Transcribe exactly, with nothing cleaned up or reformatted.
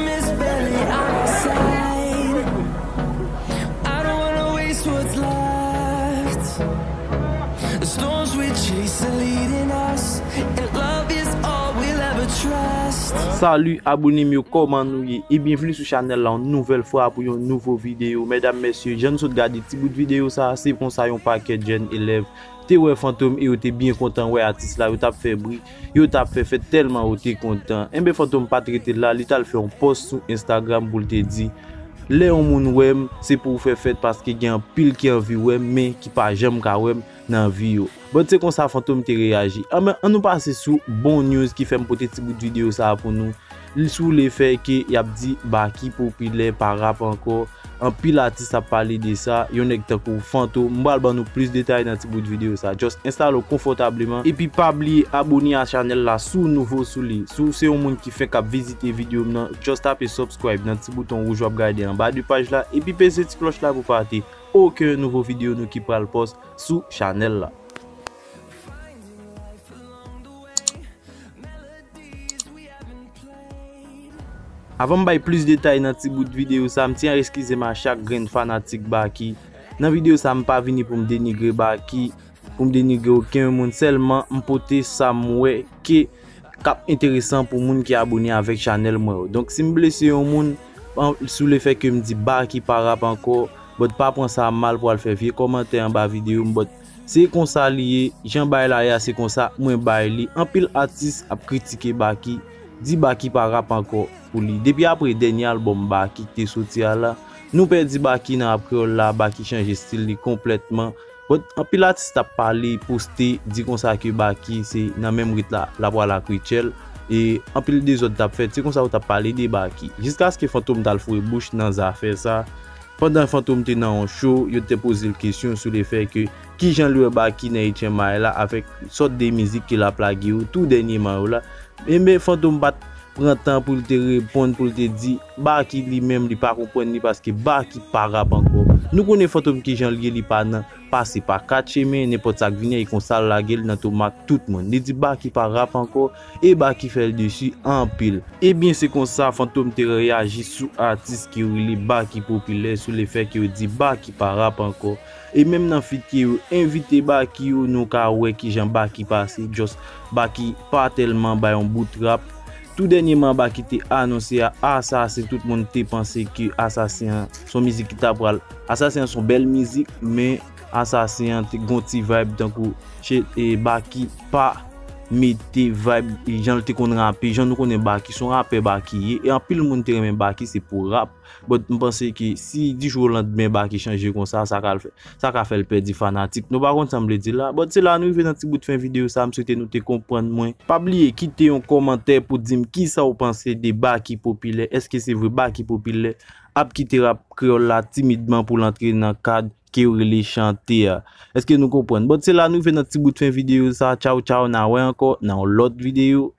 Miss Belly, I'm outside. I don't wanna waste what's left. The storms we chase are leading us, and love is all we'll ever trust. Salut abone m yo, kòman nou ye? E byenvini sou chanèl la yon nouvèl fwa pou yon nouvo videyo. Medam, mesye, jan nou sot gade ti bout videyo sa, se konsa yon pakèt jèn elèv te wè Fantom e yo te byen kontan wè atis la, yo t ap fè bri, yo t ap fè fèt tèlman yo te kontan. Enben, Fantom pa t rete la, li t al fè yon pòs sou Instagram pou l te di, lè yon moun wè m, se pou w fè fèt paske gen anpil ki anvi wè m, men ki pa janm ka wè m nan vi yo. Bon, se konsa Fantom te reyaji. Anben, ann nou pase sou bon news ki fè m pote ti bout videyo sa a pou nou. Sou lefè ke y ap di Baky popilè, pa rap ankò. Anpil atis ap pale de sa. Yon nèg tankou Fantom. M pral ban nou plis detay nan ti bout videyo sa. Just enstale w konfòtableman. Epi pa bliye abone a chanèl la si w nouvo sou li. Si w se yon moun ki fenk ap vizite videyo m nan, just tape subscribe nan ti bouton wouj w ap gade anba de paj la. Epi peze ti klòch la pou pa rate okenn nouvo videyo nou ki pral post sou chanèl la. Avan m bay plis detay nan ti bout videyo sa, m tyen a eskize m a chak grenn fanatik Baky. Nan videyo sa, m pa vini pou m denigre Baky, pou m denigre okenn moun, sèlman m pote sa m wè ke k ap enteresan pou moun ki abone avèk chanèl mwen yo. Donk, si m blese yon moun, an, sou lefè ke m di Baky pa rap ankò, but pa pran sa mal pou al fè vye kòmantè anba videyo m, but se konsa li ye, jan bagay la ye a, se konsa mwen bay li. Anpil atis ap kritike Baky, di Baky pa rap ankò pou li. Depi apre dènye albòm Baky ki te soti a la, nou pèdi Baky nan rap kreyòl la, Baky chanje stil li konplètman. But anpil atis t ap pale, poste, di konsa ke Baky se nan menm rit la, l ap pral ak Rutshelle. E anpil dezòd t ap fèt, se konsa yo t ap pale de Baky. Jiskaske Fantom t al foure bouch nan zafè sa. Pandan Fantom te nan yon show, yo te poze l kesyon sou lefè ke kijan li wè Baky nan H M I la avèk sòt de mizik ke l ap lage yo tou dènyèman yo la. Enben, Fantom pa t pran tan pou l te reponn, pou l te di Baky li menm li pa konprann li paske Baky pa rap ankò. Nou konnen Fantom kijan l ye, li pa nan pase pa kat chemen, nenpòt sa k vini, e konsa l lage l nan tomak tout moun. Li di Baky pa rap ankò, e Baky fè l desi anpil. Ebyen, se konsa Fantom te reyaji sou atis ki rele Baky Popilè sou lefè ke yo di Baky pa rap ankò. E menm nan feat ke yo envite Baky yo, nou ka wè kijan Baky pase, just Baky pa tèlman bay yon bout rap. Tou dènyèman, Baky te anonse a Asasen, tout moun te panse ke Asasen an se yon mizik ki ta pral, Asasen an se yon bèl mizik, men Asasen an te gon ti vibe tankou che, e Baky pa mete vibe, e jan l te konn rape, jan nou konnen Baky, se yon rapè Baky ye, e anpil moun te renmen Baky, se pou rap. But m panse ke si di jou o landmen Baky chanje konsa, sa ka fè, sa ka fè l pèdi fanatik. Nou pa konn sa m vle di la. But se la nou rive nan ti bout fen videyo sa, m swete nou te konprann mwen. Pa bliye kite yon kòmantè pou di m kisa w panse de Baky Popilè. Èske se vre Baky Popilè ap kite rap kreyòl la timidman pou l antre nan kad ke yo rele chante a? Èske nou konprann? But se la nou rive nan ti bout fen videyo sa. Tchaw, tchaw, n a wè ankò nan yon lòt videyo.